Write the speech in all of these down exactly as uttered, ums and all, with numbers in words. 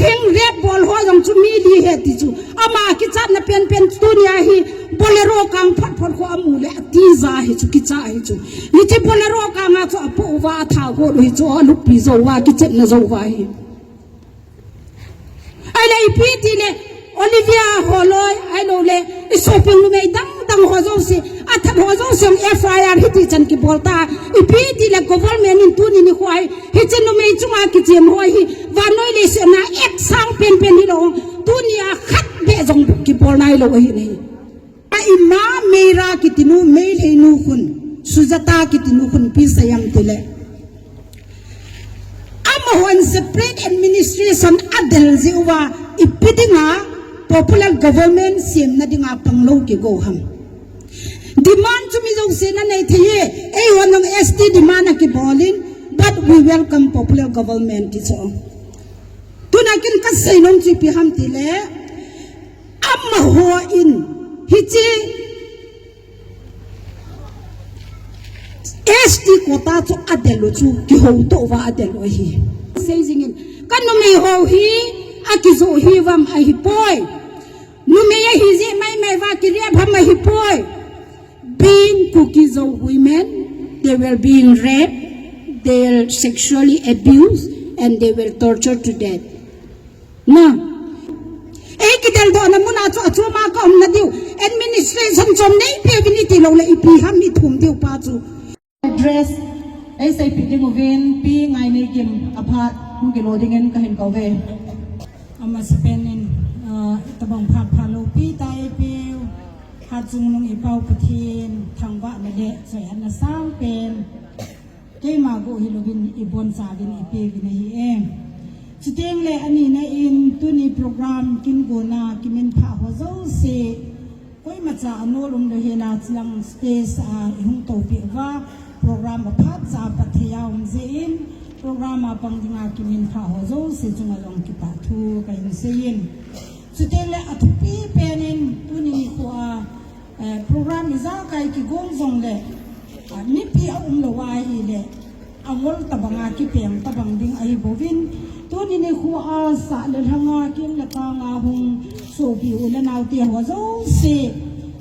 Heng ret bol ho jong chu mi li ahi ti chu. Ama kichatna penpen tunia hi Bolero kang phot phot kho amu le atija hi chu, kicha hi chu. Hiche Bolero kanga chu apoh uva atha go hi chu, alupi jou uva, kichetna jou uva hi. Ahile ipi tile Olivia holoi, ahilou le, i shopping numei dang dang ho jouse, athat ho jouse F I R hiti chan kibol ta. Ipi tile government in tuni nikho hi, hiche numei chunga kichem ho hi, vannoi leiset a act sang penpen hilou, tunia khat beh jong kibol nailou ahi ne. A ima Meira kitinu, Meilheinu khun, Sujata kitinu khun ipi asei em tile, amahon separate administration adel jeh uva, ipi dinga popular government semna dinga panglou kigo ham. Demand chu mi jouse nanei thei e, eihon jong S T demand akibol in, but we welcome popular government ti chu. Tuna ken kasei nom chu ipi ham tile, amaho in hiche S T quota chu adel u chu kihouto uva adel u ahi. Sei jingin, ka numei ho hi akijoh hi vam ahipoi. Numei ahi jeh maimai uva kirep ham ahipoi. Being Kuki-Zo women, they were being raped, they were sexually abused, and they were tortured to death. Na. Ei kideldohna muna chu achoma ka umna diu. Administration chom neipeuvin iti lou le ipi ham ithum diu pa chu. Address, ei seipeh ding uvin, Pi Ngaineikim aphat hung kilo dingin kahin kouve. Amasapen in, ah, itobang phat phalou pi ta eipeu, Hatchungnung i Pau Pathen thangvahna le choihatna sangpen keima go hilouvin ibonchauvin ipeuvin ahi e. Chuteng le anina in tuni program kin gona kiminphah ho jouse, koimacha anol umlou hela chilang stage a ihung toupeh uva, program aphatcha a pat thei a um jeh in, program a pang dinga kiminphah ho jouse chunga jong kipah thu kahin seiyin. Chuteng le athupi pen in tuni nikho a, eh, program ijakai kigong jongle, ah, mipi aumlou ahile, angol tobanga kipeng tobang ding ahibouvin, tuni nikho a sah le lhanga kin le kanga hung sopi u le naote ho jouse,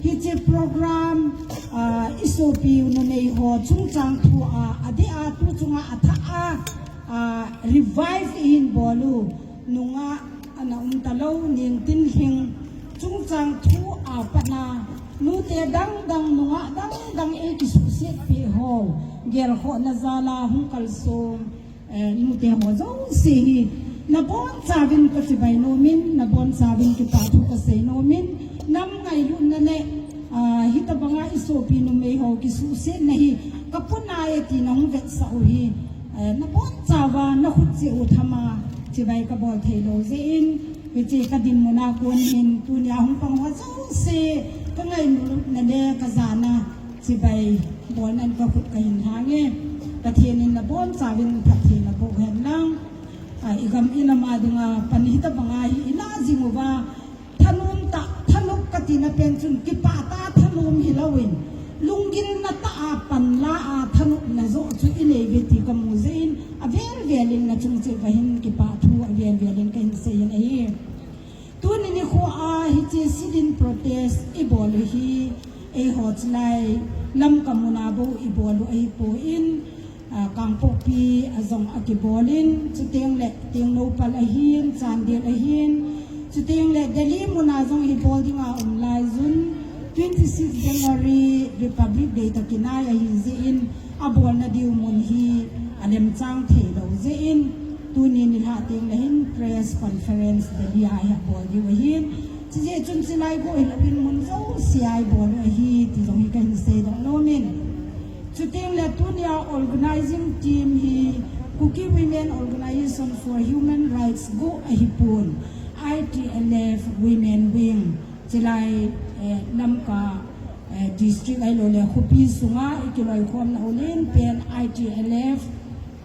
hiche program, ah, isopi u numei ho chungchang thu a, adeh a tu chunga athah a, ah, revive ihin bol u, nungah ana um talou, ningtin lhing chungchang thu a patna, nute dang dang, nungah dang dang eikisuhset peh ho, gelkhohna jal a hung kalsong, eh, nute ho jouse hi, nabonchauvin kachibai nomin, nabonchauvin kipah thu kasei nomin, nam ngailutna le, ah, hitobanga isopi numei ho kisuhsetna hi, kapuna e tina hung vetsah u hi, eh, nabonchauva nakhut cheh u thama, chibai kabol theilou jeh in, hiche kadinmun a kon hin, tunia hung pang ho jouse, kangailutna le kajana, chibai bolnan kakhut kahin lhange. Pathen in nabonchauvin phatthei naboh hen lang. Ah, igam ilam a dinga pan hitobanga hi ilah jing uva, thanom tah, thanop katina pen chun kipah tah a thanom hilouvin, lunggilna tah a panla a thanopna joh chu ineiuve ti kamu jeh in, avel vel in nachung cheh uva hin kipah thu avel vel in kahin seiyin ahi. Tuni nikho a hiche sit-in protest ibol u hi, eiho chulai Lamka muna bou ibol u ahipon, ah, Kangpokpi a jong akibolin, chuteng le Tengnoupal ahin, Chandel ahin, chuteng le Delhi muna jong hi bol dinga um laiyun, twenty six January Republic Day toh kinai ahi jeh in, abolna diu mun hi alemchang theilou jeh in, tuni nilhah teng le hin press conference Delhi a hi abol diu ahin, chujeh chun chulai go hilouvin mun jouse a ibol u ahi ti jong hi kahin seidoh nomin. Chuteng le tunia organizing team hi Kuki Women Organization for Human Rights go ahipon, I T L F Women Wing, chulai, eh, Lamka, eh, district ahilou le khopi sunga ikiloikhomna u lenpen I T L F,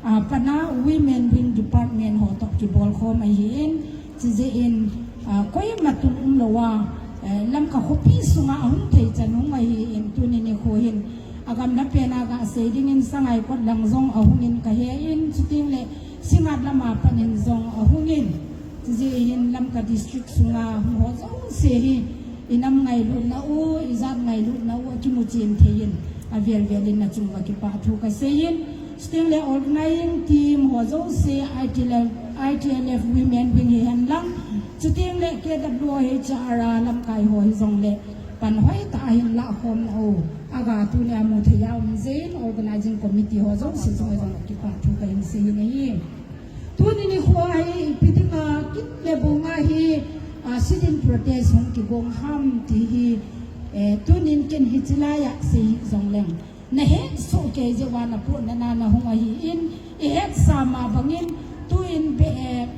ah, pana Women Wing Department ho toh kibolkhom ahin, chujeh in, ah, koima tung umlouva, eh, Lamka khopi sunga ahung thei chan hung ahin, tuni nikho hin, agamla pena gasei dingin Sangaikot lang jong ahungin kahen, chuteng le Singngat lama panin jong ahungin, Hijeh hin Lamka district sunga hung ho jouse hi, inam ngailutna u, ijat ngailutna u, akimu chen thei in, avel vel in nachung uva kipah thu kasei in, chuteng le organizing team ho jouse, I T L F, I T L F women wing hihen lang, chuteng le K W O H R a lamkai ho hijongle, pan hoitah a hin lahkhomna u, aga tunia mu thei a um jeh in, organizing committee ho jouse chunga jong kipah thu kahin sei in ahi. Tuni nikho hi ipi dinga kit le bung a hi, a, sit-in protest hung kigong ham ti hi, eh, tunin ken hiche lai a sei jongleng, nahet soh kei jeh uva napohnat na nahung ahin, ihetsa ma bangin tuin be, eh,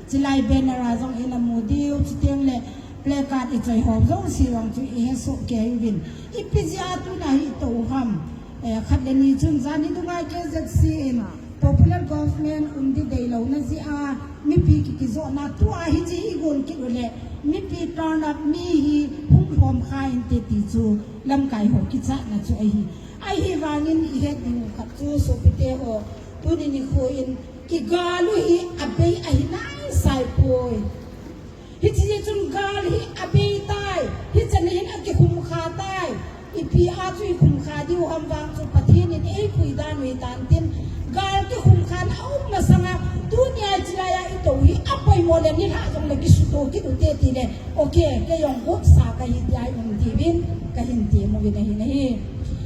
chilai banner a jong ina mu diu, chuteng le placard ichoi ho jouse jong chu ihet soh kei uvin. Ipi jeh a tuna hi itou ham. Eh, khat le ni chun jani dunga K Z C in popular government um ding deilou na jeh a mipi ki, kijohna tua hiche hi igon kit uleh mipi turn up mi hi hung lhom kha inte ti chu lamkai ho kichatna chu ahi. Ahivangin ihet ding khat chu sopite ho, tuni nikho in kigal u hi abei ahi naisai poi. Hiche jeh chun gal hi abei tai, hichan hin akikhum kha tai. Ipi a chu ikhum kha diu ham vang chu Pathen in eipui dan u hitan tin, gal kikhum khan aum masanga, tunia chilai a itou hi apoimo le nilhah jongle kisuto kit ute tile, okay, kei jong gotsa kahi tia i um diuvin, kahin ti mu uvin ahi nahi.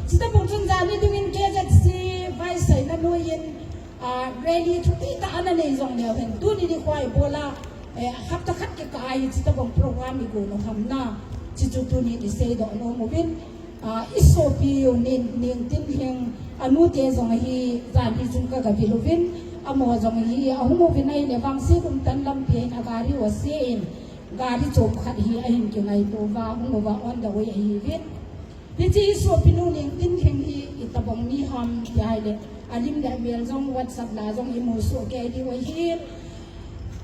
Chutobang chun jani dungin K Z C vaisaina noiyin, a, rally thupi tah ana nei jongleu hen, tuni nikho a ibola, eh, hapta khat kikah a hi chutobang program igon u ham na, chuchu tunin isei doh nom uvin, a, isopiu Nen, Nengtinlhing, anute jong hi, jan hi chun kagavil uvin, amaho jong hi ahung uvin ahile, vangset umtah in lampi a hin agari u ase in, gari chom khat hi ahin kingaito uva, ahung uva on the way ahiuvin. Hiche isopinu Nengtinlhing hi itobang mi ham ti ahile, alim le amel jong WhatsApp la jong imu soh kei diu ahin.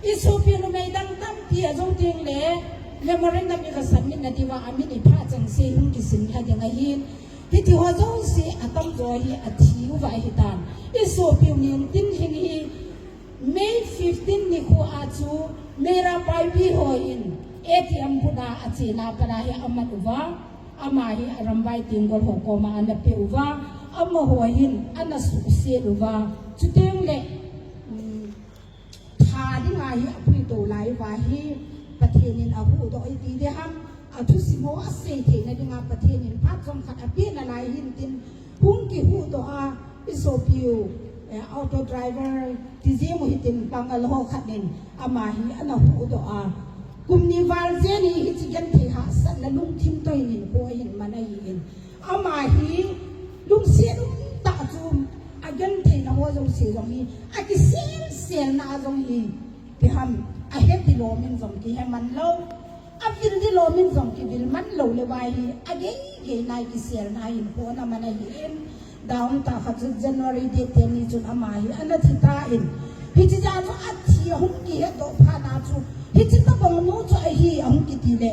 Isopi numei dang tampi ajou tengle memorandum iga submit na diuva amin iphah chengse hung kisin lha ding ahin. Hitiho jouse atamjo hi athi uva ahitan. Isopiu Nengtinlhing hi May fifteen nikho a chu Meira Paibi hon A T M booth a achena pat a hi amat uva, ama hi Arambai Tenggol ho koma ana peh uva, amaho hin ana suhset uva, chuteng le, um, tha dinga hi apuito lai uva hi Pathen in ahuhdoh e ti ding ham, athusim ho asei theina dinga Pathen in phat chomkhat apeh nalai hin tin, hung kihuhdoh a, isopiu, eh, auto driver, tijemu hitin Pangal ho khat in, ama hi ana huhdoh a, kum ni val jen hi hiche genthei hahsatna lungthim toh in hinkho ahin man ahin. Ama hi lungset umtah chu agentheina ho jouse jong hi, akiselselna a jong hi, ipi ham, ahe ding lom in jong kihe man lou. Avil ding lom in jong kivil man lou le uva hi, ageigei nai kiselna hinkho ana man ahin, daum tah khat chu January date ten ni chun ama hi ana thi tan. Hiche jeh a chu athi ahung kihetdoh phat na chu, hiche tobang nu chu ahi ahung kiti le,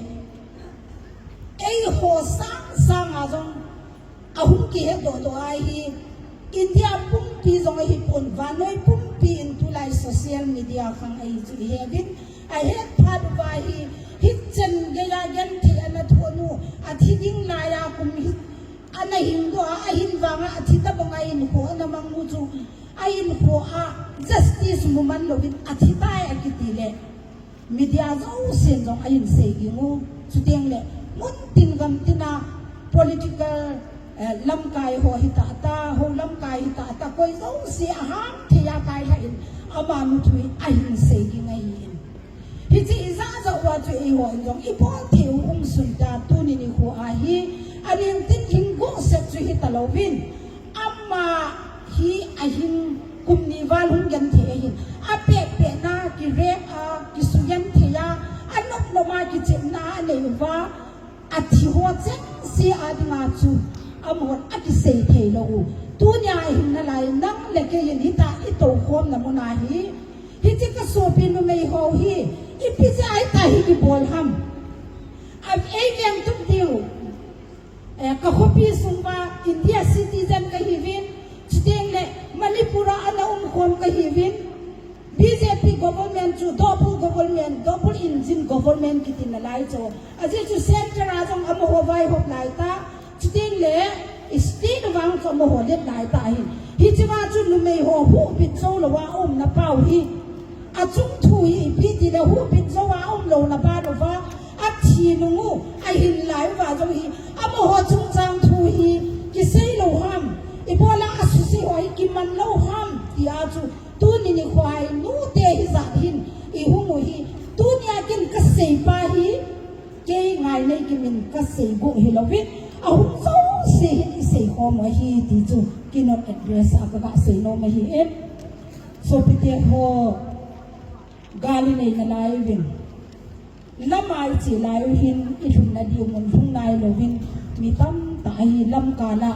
eiho sangsang a jong ahung kihetdoh doh ahi, India pumpi jong ahipon, vannoi pumpi in tulai social media khang ahi chu iheuvin, ahet phat uva hi, hichan geiya genthei ana thonu, athi ding laiya kum hi, ana hingdoh a, ahin vanga athi tobanga hinkho ana mang u chu, ahinkho a justice mu man louvin athi tai akiti le, media jousen jong ahin sei ging u, chuteng le, mun tin gam tina political, eh, lamkai ho hitah ta, hou lamkai hitah ta, koi jouse aham thei a kailhah in, amanu thu hi ahin sei ging ahin. Hiche ijat jat uva chu eihon jong ibol thei u umsun ta, tuni nikho a hi, a Nengtinlhing goset chu hita louvin, ama hi ahin kum ni val hung genthei ahin, apehpehna, ki rape a, kisugenthei a, anop nop a kichepna anei uva, athi ho chengse a dinga chu amahon akisei thei lou u. Tunia ahin nalai, nang le kei in hitah itoukhomna mun a hi, hiche kasopi numei ho hi, ipi jeh a hitah hi kibol ham. A, eiveng tup diu. Eh, kakhopi sung uva India citizen kahiuvin, chuteng le Manipur a ana umkhom kahiuvin, B J P government chu double government government, double engine government kiti nalai chu. Ajeh chu centre a jong amaho vaihop lai ta. Chuteng le state vang chu amaho let lai ta ahi. Hichea chu numei ho huhbit jou lou a umna pau hi. Achung thu hi ipi ti le huhbit jou a um louna ban uva, athi nung u, ahin lai uva jong hi, amaho chungchang thu hi kisei lou ham, ibola asuse ho hi kiman lou ham, tia chu tuni nikho a hi nute hijat hin ihung u hi, tunia ken kasei pa hi, kei Ngaineikim in kasei gu hilouvin, ahung jouse hin isei khom u ahi ti chu keynote address a kaga sei nom ahi e. Sopite ho, gal inei nalai uvin, lamai che lai u hin ilhunna diu mun lhung nailouvin, mi tamtah hi lamkal a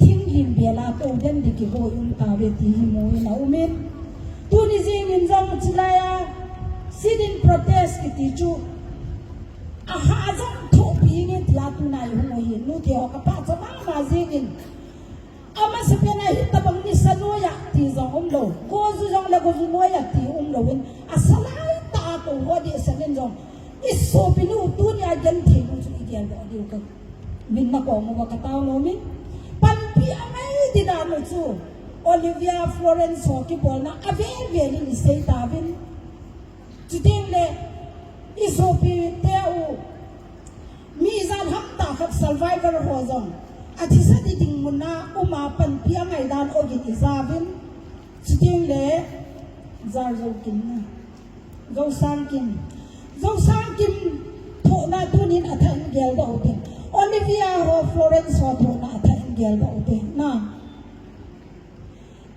thinglim bel a tou den ding kihou um tauve ti hi mu in aumin. Tuni jingin jong chulai a sit-in protest kiti chu ahah jong thohpi nge tia tuna ihung u hi, nute ho kapachat mama jingin. Amasapen a hitabang nisa noiya ti jong umlou, goju jong le goju noiya ti umlouvin, asalaitah a tou ho dehset in jong, isopinu tunia genthei nu chu igeldoh diu ka min na kong uva katao nomin. Panpi angai di dan u chu Olivia Florence ho kibolna avel vel in isei tauvin. Chuteng le isopite u mi ijat ham tah khat survivor ho jong athisa ding ding mun a uma panpi angai dan ogin ijauvin. Chuteng le Jar Joukim na, Jousangkim, Jousangkim thohna tunin athah in geldoh u te, Olivia ho Florence ho thohna athah in geldoh u te na.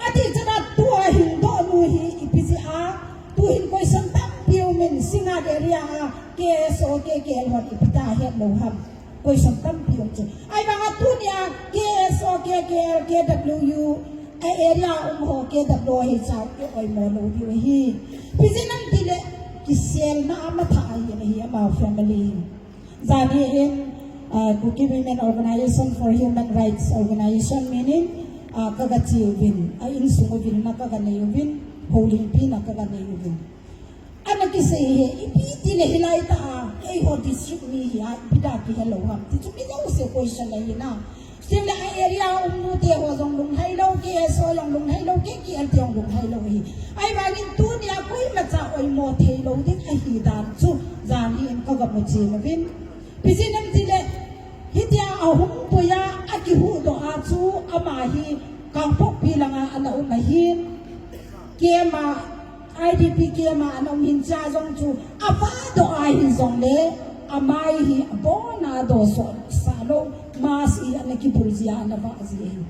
Ati chana tua hingdoh nu hi ipi jeh a, tuhin question tampi umin, Singngat area a K S O, K K L hon ipi ta hetlou ham. Question tampi um chu. Ahivanga tunia K S O, K K L, K W U a area um ho K W U hi cha ioimo lou diu ahi. Ipi jeh ham tile kiselna a matha ahi, ahi ama family. Jan hi in, ah, Kuki Women Organization for Human Rights Organization min in, ah, kaga che uvin, a insung uvin na kaga nei uvin, houlimpi na kaga nei uvin. Ana kisei hi, ipi tile hilai tah a, eiho district mi hi a, ipi dia kihelou ham ti chu mi jouse question ahi na. Chuteng le a area um nute ho jong lunghai lou, K S O jong lunghai lou, K K L te jong lunghai lou ahi. Ahivangin tunia koimacha oimo thei lou ding ahi dan chu jan hi in kaga mu chen uvin. Ipi jeh ham tile hitia ahung puiya akihuhdoh a chu ama hi Kangpokpi langa ana um ahin. Keima I D P camp a ana um hin cha jong chu avahdoh ahi jongle, amai hi abona dohsah lou, mask hi ana kibul jia ana vah ji ahi.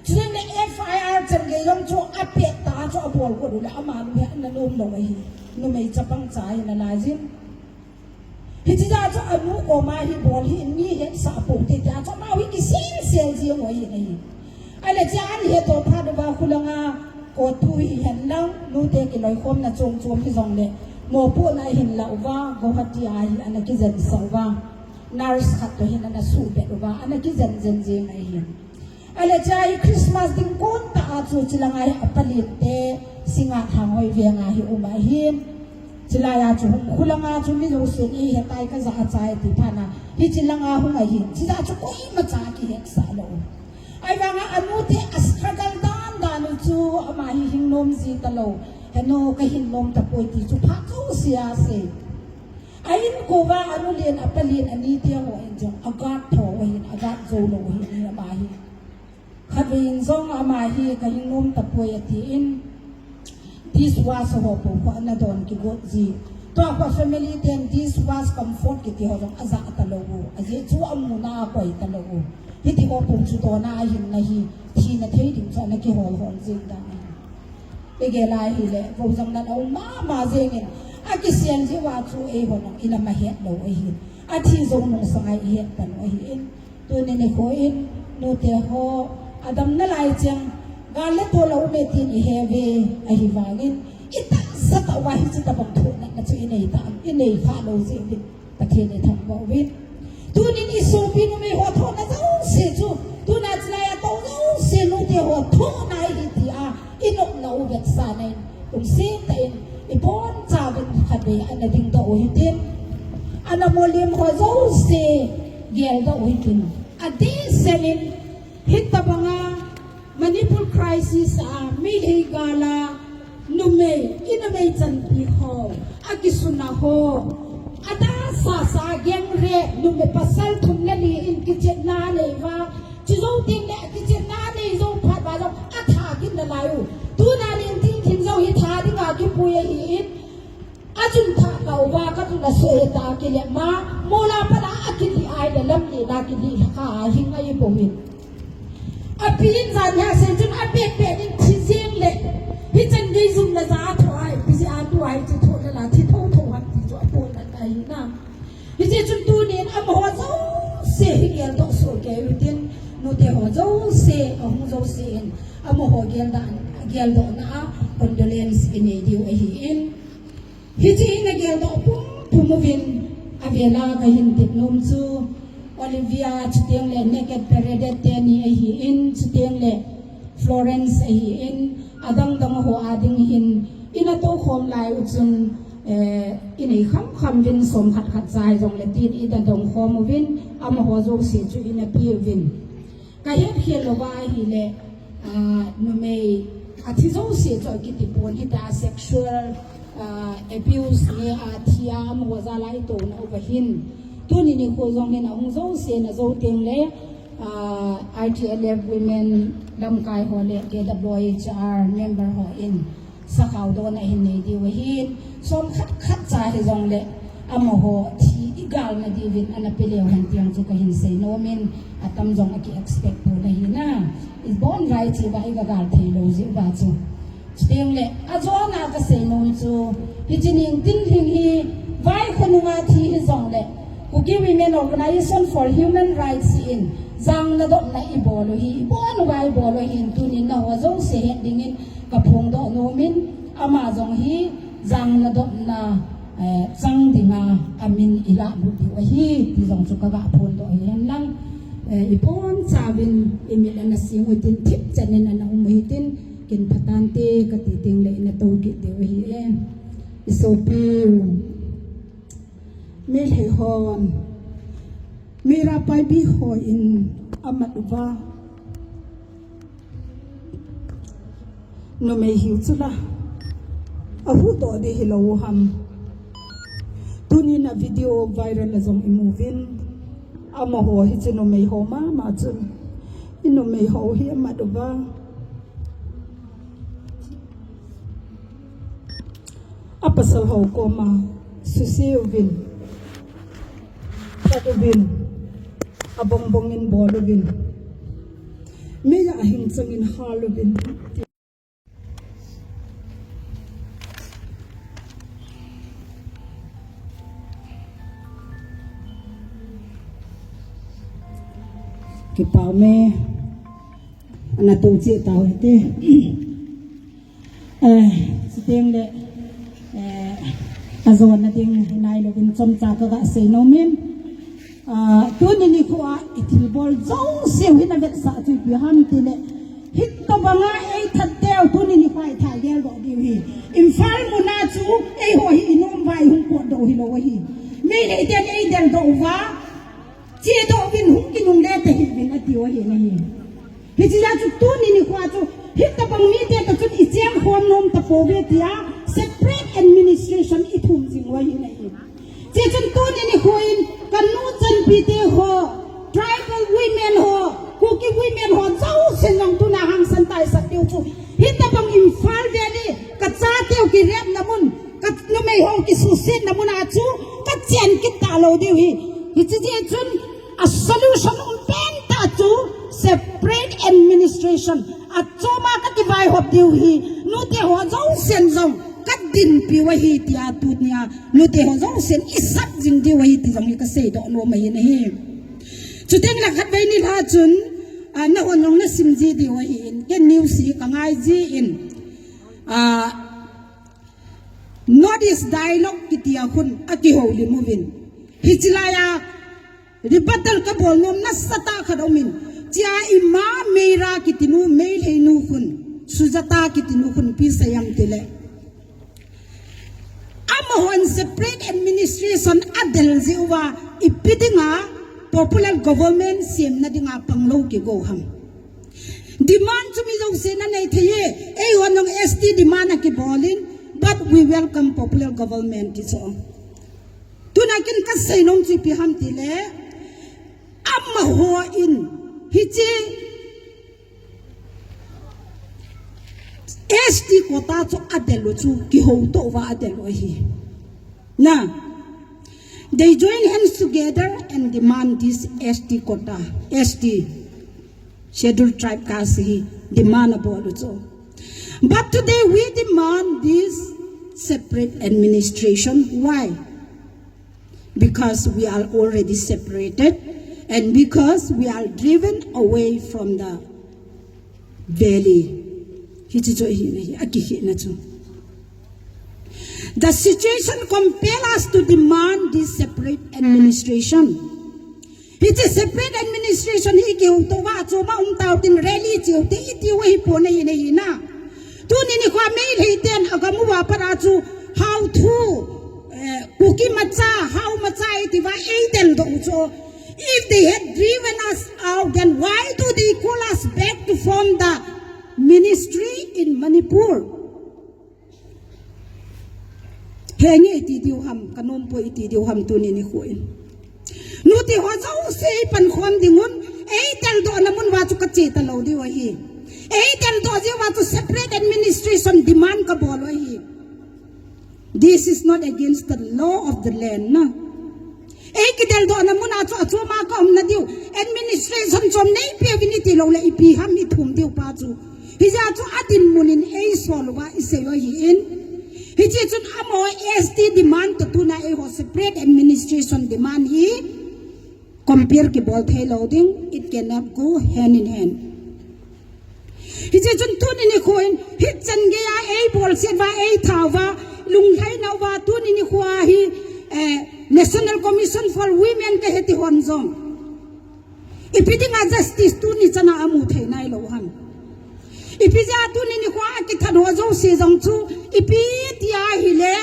Chuteng le F I R chan gei jong chu apet tah a chu abol got u le amanu hi ana nom lou ahi. Numei chapang cha hi nalai jin. Hiche jeh a chu anu koma hi bol hi mi hetsah pou te tia chu amau hi kisel sel jing u ahi. Ahile chea ana hedoh phat uva khulanga COTU hihen lang, nute kiloikhomna chom chom hijongle, mopohna ahin lah uva, Guwahati a hi ana kijensah uva, nurse khat toh hin ana suhbet uva, ana kijen jen jing ahi. Ahile chea hi Christmas ding kon tah a chu chulanga hi apalen te, Singngat Hanghoi veng a hi um ahin. Chulai a chu hung khulanga chu mi jousen eihetai kajah achai ti phat na. Hiche langa hung ahin. Chujeh a chu koimacha kihetsah lou. Ahivanga anu te a struggle dan dan u chu ama hi hing nom ji talou. Henu kahin nom tapoi ti chu phat jouse a asei. A inko uva anu len apa len ani te ho in jong a guard tho u ahin, a guard jou lou u ahin ama hi. Khatvei in jong ama hi kahin nom tapoi atin, dishwash ho pou khu ana don kigot ji. Tua khu family ten dishwash comfort kiti ho jong ajah talou u. Ajeh chu amuna akoi talou u. Hiti ho pou chu dona ahin na hi, thina thei ding chu ana kihol hol jing dan ahi. Igel a hile, vo jong nan aum mama jengin, akisel jeh uva chu eihon jong ilam ahet lou ahin. Athi jou nung sanga ihet pan u ahin. Tuni nikho in, nute ho, adam nalai cheng, gal le tol a um e tin ihe uve, ahivangin, itahsa tah uva hiche tabang thohna chu inei ta, inei kha lou jeh uvin, Pathen ithangvah uvin. Tunin isopi numei ho thohna jouse chu, tuna chulai a tou jouse nute ho thohna ahi tia, inopna u vetsahna in, lungset tah in, ibonchauvin khat Be ana dingdoh u hitin, ana molim ho jouse geldoh u hitin. Adehset in, hitabanga Manipur crisis a Meitei gal a numei, inumei chanpi ho, akisuna ho, adasasa gang rape, numei pasal thum le ni in kichetna anei uva, chujou teng le kichetna anei jou phat uva jong atha kit nalai u. Tuna nineteen thim jong hi tha dinga kipui ahin, achun tha kah uva, kachun asoh e ta kile ma, mola pala akili ai le lam ni na kili kha hing ai bouvin. Api in jan ha sen chun apet pet in thi jeng le, hichan gei jum la ja tho ai, pi ji a tu ai chi tho la la thi tho tho ham ti chu apon na ai na. Hiche chun tunin amaho jouse hi geldoh soh kei u hitin, nute ho jouse, ahung jouse in, amaho geldoh, geldohna a condolence inei diu ahin. Hiche in ageldoh pumpum uvin, avela kahin tep nom chu, Olivia, chuteng le Naked Paraded teni ahin, chuteng le Florence ahin, adang dang ho a ding hin, ina toukhom lai u chun, eh, inei kham kham uvin som khat khat cha hijongle tin ina dong khom uvin, amaho jouse chu ina pe uvin. Kahet khel louva ahile, ah, numei athi jouse chu akiti pon hita sexual, ah, abuse nge athi a amaho jal a itouna uva hin. Tuni nikho jong hin ahung jouse na jou teng le, ah, R T L F women lamkai ho le K W H R member ho in sakhao dona hin nei diu ahin, som khat khat cha hijongle, amaho thi igalna diuvin ana pe leu hen ti jong chu kahin sei nom in, atam jong aki expect pon ahi na. Ibon uva hiche uva iga gal thei lou jeh uva chu. Chuteng le, ajona kasei nom chu, hiche nineteen thim hi, vaikho nunga thi hijongle, Kuki Women Organization for Human Rights in, jangna dopna ibol u hi, ibon uva ibol u hin, tunin naho jouse het dingin, kaphongdoh nom in, ama jong hi jangna dopna, eh, chang dinga amin ilah lut diu ahi, ti jong chu kaga phongdoh ahi hen lang, eh, ibon chauvin imit ana sing u hitin thip chan in ana um u hitin, kin phatante kati teng le ina tou kit diu ahi e. Isopi u. Meitei hon, Meira Paibi hon amat uva, numei hiu chula, ahuhdoh ding hilou ham. Tunin a video viral a jong imu uvin, amaho hiche numei ho mama chun, inumei ho hi amat uva, apasal ho koma suse uvin, pat uvin, abong bong in bol uvin, meiya ahing chang in hal uvin. Kipah e, ana tou cheh tau hite. Eh, chuteng le, eh, ajona ding hinai louvin chomcha kaga sei nom in. Ah, tuni nikho a ithilbol jouse u hin avetsah chu ipi ham tile, hitobanga eithat teu tuni nikho a itha geldoh diu hi. Imphal muna chu eiho hi inom uva ihung potdoh hilou ahi. Meitei ten eideldoh uva, chedoh uvin hung kinungle tahih uvin atiu ahi nahi. Hiche jeh a chu tuni nikho a chu, hitobang mite toh chun icheng khom nom tapouve tia, separate administration ithum jing u ahi nahi. Hiche chun tuni nikho in, kanu chanpite ho, tribal women ho, Kuki women ho, jousen jong tuna hangsan taisat diu chu, hitobang Imphal Valley, kachateu kirepna mun, kanumei ho kisuhsetna mun a chu, kachen kit talou diu hi. Hiche jeh chun, a solution umpen tah chu separate administration. Achom a kati vaihop diu hi, nute ho jousen jong kadinpiu ahi tia tunia, nute ho jousen isap jing diu ahi ti jong hi kaseidoh nom ahi nahi. Chuteng le khatvei nilhah chun, ah, nahon jong nasim ji diu ahin, ken news hi kangai jin, ah, North East Dialogue kitia khun akihoulim uvin. Hiche laiya rebuttal kabol nom nasatah khat aumin. Chea ima Meira kitinu, Meitei nu khun, Sujata kitinu khun ipi asei em tile, Hon separate administration adel jeh uva ipi dinga popular government semna dinga panglou kigo ham. Demand chu mi jouse nanei thei e, eihon jong S T demand akibol in, but we welcome popular government ti chu. Tuna ken kasei nom chu ipi ham tile, amaho in hiche S T quota chu adel u chu kihouto uva adel u ahi. Na, they join hands together and demand this S T quota, S T, Scheduled Tribe caste hi demand abol u chu. But today we demand this separate administration. Why? Because we are already separated and because we are driven away from the valley. Hiche chu ahina hi, akikhehna chu. The situation compel us to demand this separate administration. Hiche separate administration hi kihouto uva, achoma um tau tin rally cheu te, itiu ahipon ahi, ahina. Tuni nikho a Meitei ten agam uva pat a chu, how to, eh, Kuki macha, how macha iti uva, eidel doh u chu. If they had driven us out, then why do they call us back to form the ministry in Manipur? Henge iti diu ham, kanom poi iti diu ham tuni nikho in. Nute ho jouse pankhom ding un, eidel dohna mun uva chu kache talou diu ahi. Eidel doh jeh uva chu separate administration demand kabol u ahi. This is not against the law of the land, na. Eikidel dohna mun a chu achoma kaumna diu, administration chom neipeuvin iti lou le ipi ham ithum diu pa chu. Hijeh a chu adinmun in eisol uva isei u ahin. Hiche chun amaho S T demand toh tuna eiho separate administration demand hi compare kibol thei lou ding, it cannot go hand in hand. Hiche chun tuni nikho in, hichan geiya eibolset uva, eitha uva, lunglhaina uva, tuni nikho a hi, eh, National Commission for Women kahe ti hon jong ipi dinga justice tuni chana amu thei nailou ham. Ipi jeh a tuni nikho a kithat ho jouse jong chu, ipi tia hile,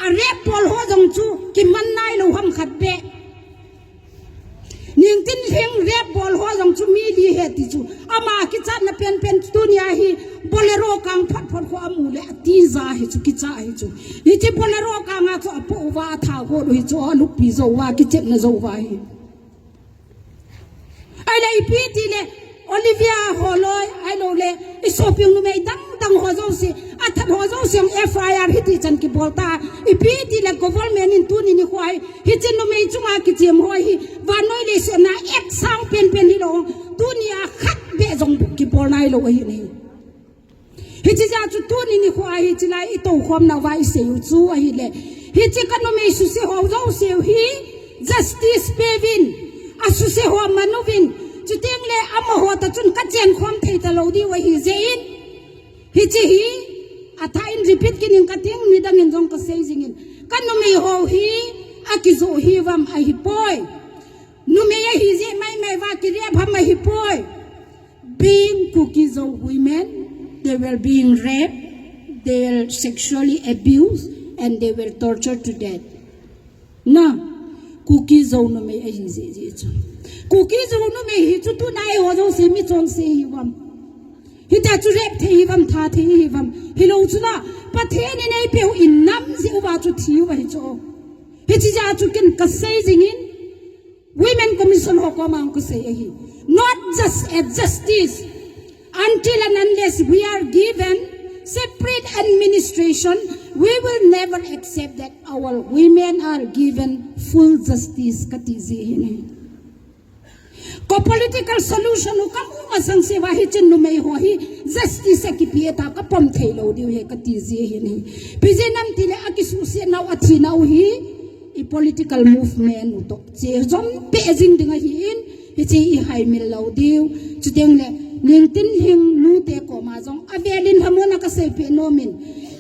a rape bol ho jong chu, kiman nailou ham khat beh. Ningtinlhing rape bol ho jong chu mi li ahi ti chu. Ama kichatna penpen tunia hi Bolero kang photphot kho amu le atija hi chu kicha hi chu. Hiche Bolero kang a chu apoh uva atha kho u hi chu alupi jou uva kichepna jou uva hi. Ahile ipi tile Olivia holoi, ahilou le, i shopping numei dang dang ho jouse, athat ho jouse jong F I R hiti chan kibol ta, ipi tile government in tuni nikho a hi, hiche numei chunga kichem ho hi, vannoi leiset a act sang penpen hilou, tunia khat beh jong kibol nailou ahi ne. Hiche jeh a chu tuni nikho a hi, hiche lai i toukhomna uva i sei u chu ahile, hiche ka numei suse ho jouse u hi justice peuvin, asuse ho man uvin, chuteng le amaho toh chun ka chenkhom thei talou diu ahi jeh in, hiche hi athah in repeat kit ing kating, nidang in jong kasei jing in, ka numei ho hi akijoh hi uvam ahipoi. Numei ahi jeh maimai uva ki rape ham ahipoi. Being Kuki-Zo women, they were being raped, they were sexually abused, and they were tortured to death. Na, Kuki-Zo numei ahi jeh jeh chu. Kuki-Zo numei hi chu tuna eiho jouse michonse hi uvam. Hitia chu rape thei hi uvam, tha thei hi uvam. Hilou chu na, Pathen in eipeh u inam jeh uva chu thi uva hi chu. Hiche jeh a chu ken kasei jing in, Women Commission ho koma hung kasei ahi. Not just a justice. Until and unless we are given separate administration, we will never accept that our women are given full justice, kati ji ahi ne. Ko political solution u kamu masang se uva hiche numei ho hi justice akipe ta kapom thei lou diu ahi kati ji ahi ne. Ipi jeh ham tile akisuhsetnau, athinau hi i political movement u toh che jom peh jing ding ahin, hiche i haimil lou diu. Chuteng le, Ningtinlhing nute koma jong avel in lhamon a kasei peh nom in,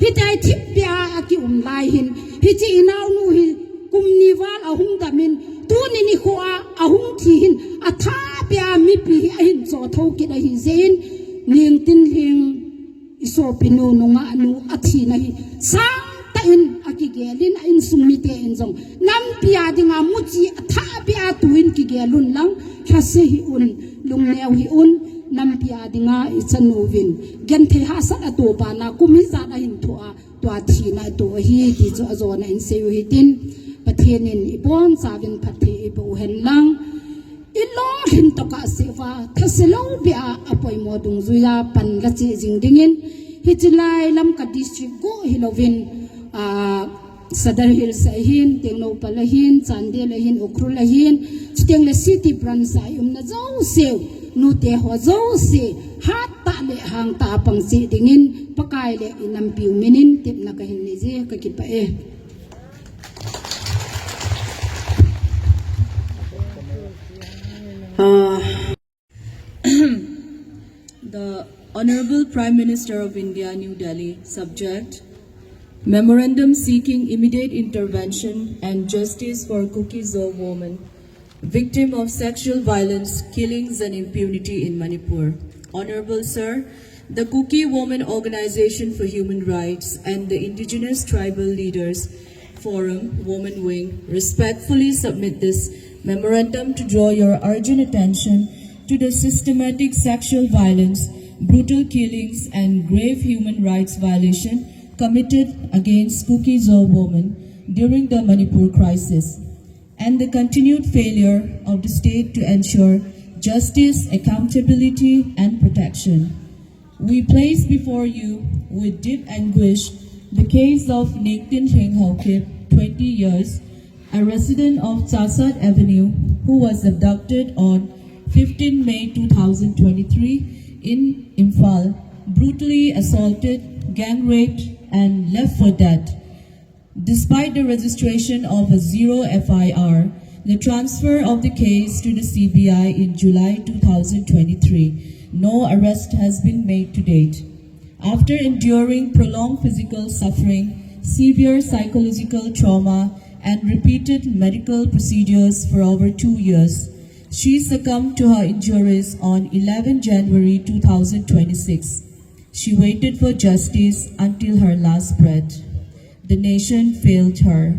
hitia thipbeh a akium lai hin, hiche i naonu hi kum ni val ahung dam in, tuni nikho a ahung thi hin, athah beh a mipi hi ahin choh thou kit ahi jeh in, Ningtinlhing i sopinu nungah nu athina hi sangtah in aki gelin a insung mite in jong nampi a dinga muchi a tha bia tuin kigel un lang, lhase hih un, lungneo hih un, nampi a dinga i chanu vin genthei hahsat a topa na kum hijat a hin thoh a, tua thina a toh ahi ti chu ajona in sei u hitin, Pathen in i bonchauvin phatthei i boh u hen lang. I lolhin tokah seh uva, thase lou bia a poimo dungjuia pan la che jing dingin, hiche lai Lamka district go hilouvin, ah, Sadar Hills ahin, Tengnoupal ahin, Chandel ahin, Ukhrul ahin, chuteng le city branch a i umna jouse u, nute ho jouse, hattah le hangtah a pang che dingin, Pakai le i nampiu minin tepna kahin nei e, kakipah e. Uh, the Honorable Prime Minister of India, New Delhi, subject, Memorandum seeking immediate intervention and justice for Kuki-Zo woman, victim of sexual violence, killings and impunity in Manipur. Honorable Sir, the Kuki Women Organization for Human Rights and the Indigenous Tribal Leaders Forum Women Wing respectfully submit this memorandum to draw your urgent attention to the systematic sexual violence, brutal killings, and grave human rights violation committed against Kuki-Zo women during the Manipur crisis, and the continued failure of the state to ensure justice, accountability, and protection. We place before you with deep anguish the case of Nengtin Lhinghaokip, twenty years, a resident of Chahsat Avenue, who was abducted on fifteen May two thousand twenty-three in Imphal, brutally assaulted, gang raped, and left for dead. Despite the registration of a zero F I R, the transfer of the case to the C B I in July two thousand twenty-three, no arrest has been made to date. After enduring prolonged physical suffering, severe psychological trauma, and repeated medical procedures for over two years, she succumbed to her injuries on eleven January two thousand twenty-six. She waited for justice until her last breath. The nation failed her.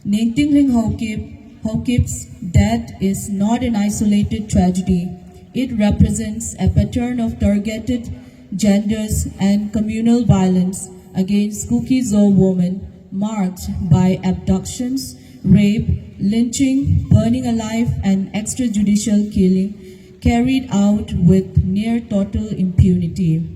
Nengtin Lhinghaokip, Haokip's death is not an isolated tragedy. It represents a pattern of targeted genders and communal violence against Kuki-Zo women, marked by abductions, rape, lynching, burning alive, and extrajudicial killing carried out with near total impunity.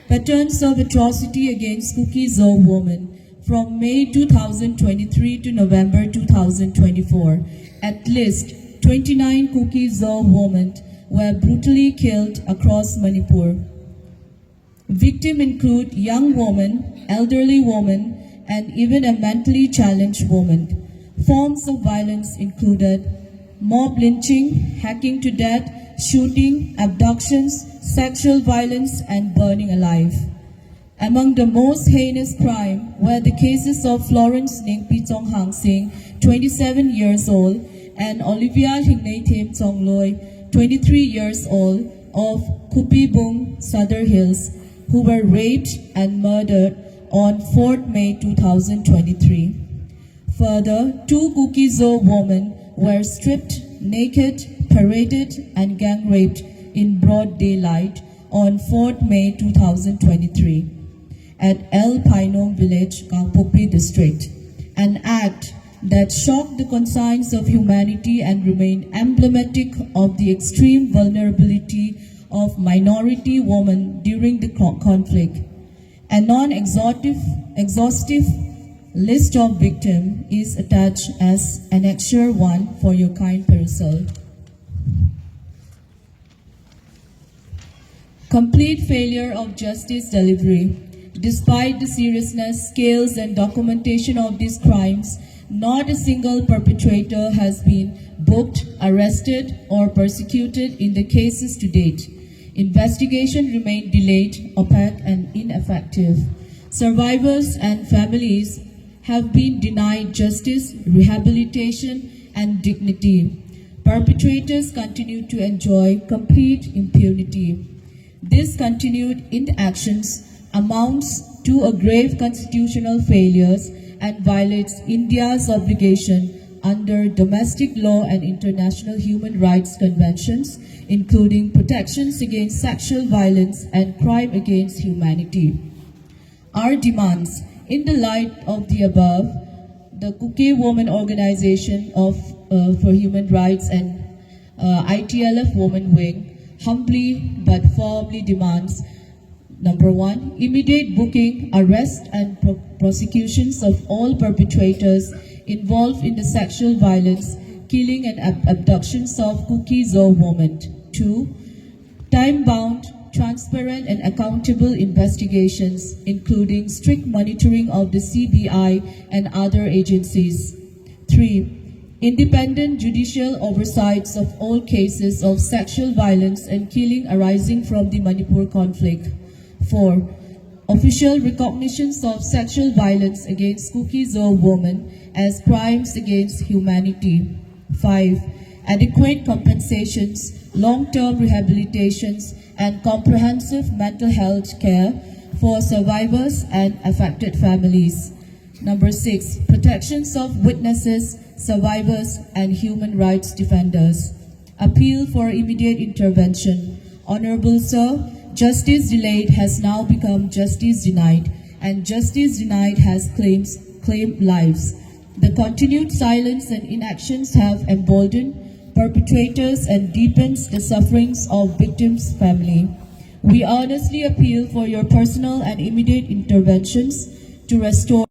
Patterns of atrocity against Kuki-Zo women from May two thousand twenty-three to November two thousand twenty-four. At least twenty-nine Kuki-Zo women were brutally killed across Manipur. Victims include young women, elderly women, and even a mentally challenged woman. Forms of violence included mob lynching, hacking to death, shooting, abductions, sexual violence, and burning alive. Among the most heinous crime were the cases of Florence Nengpi Chonghang Singh, twenty-seven years old, and Olivia Lhingneithem Chongloi, twenty-three years old, of Khupibung, Sadar Hills, who were raped and murdered on fourth May two thousand twenty-three. Further, two Kuki-Zo women were stripped naked, paraded, and gang raped in broad daylight on fourth May two thousand twenty-three at L Phainong village, Kangpokpi district, an act that shocked the conscience of humanity and remained emblematic of the extreme vulnerability of minority women during the co-, conflict. A non-exhaustive, exhaustive list of victims is attached as Annexure one for your kind perusal. Complete failure of justice delivery. Despite the seriousness, scales, and documentation of these crimes, not a single perpetrator has been booked, arrested, or prosecuted in the cases to date. Investigation remained delayed, opaque, and ineffective. Survivors and families have been denied justice, rehabilitation, and dignity. Perpetrators continue to enjoy complete impunity. This continued inaction amounts to a grave constitutional failure and violates India's obligation under domestic law and international human rights conventions, including protections against sexual violence and crime against humanity. Our demands. In the light of the above, the Kuki Women Organization of, uh, for Human Rights and, uh, I T L F Women Wing humbly but firmly demands: number one, immediate booking, arrest, and pro- prosecutions of all perpetrators involved in the sexual violence, killing, and ab- abductions of Kuki Zo women. Two, time bound, transparent, and accountable investigations, including strict monitoring of the C B I and other agencies. Three, independent judicial oversights of all cases of sexual violence and killing arising from the Manipur conflict. Four, official recognitions of sexual violence against Kuki Zo women as crimes against humanity. Five, adequate compensations, long term rehabilitations, and comprehensive mental health care for survivors and affected families. Number six, protections of witnesses, survivors, and human rights defenders. Appeal for immediate intervention. Honorable Sir, justice delayed has now become justice denied, and justice denied has claims, claimed lives. The continued silence and inactions have emboldened perpetrators and deepens the sufferings of victims' family. We earnestly appeal for your personal and immediate interventions to restore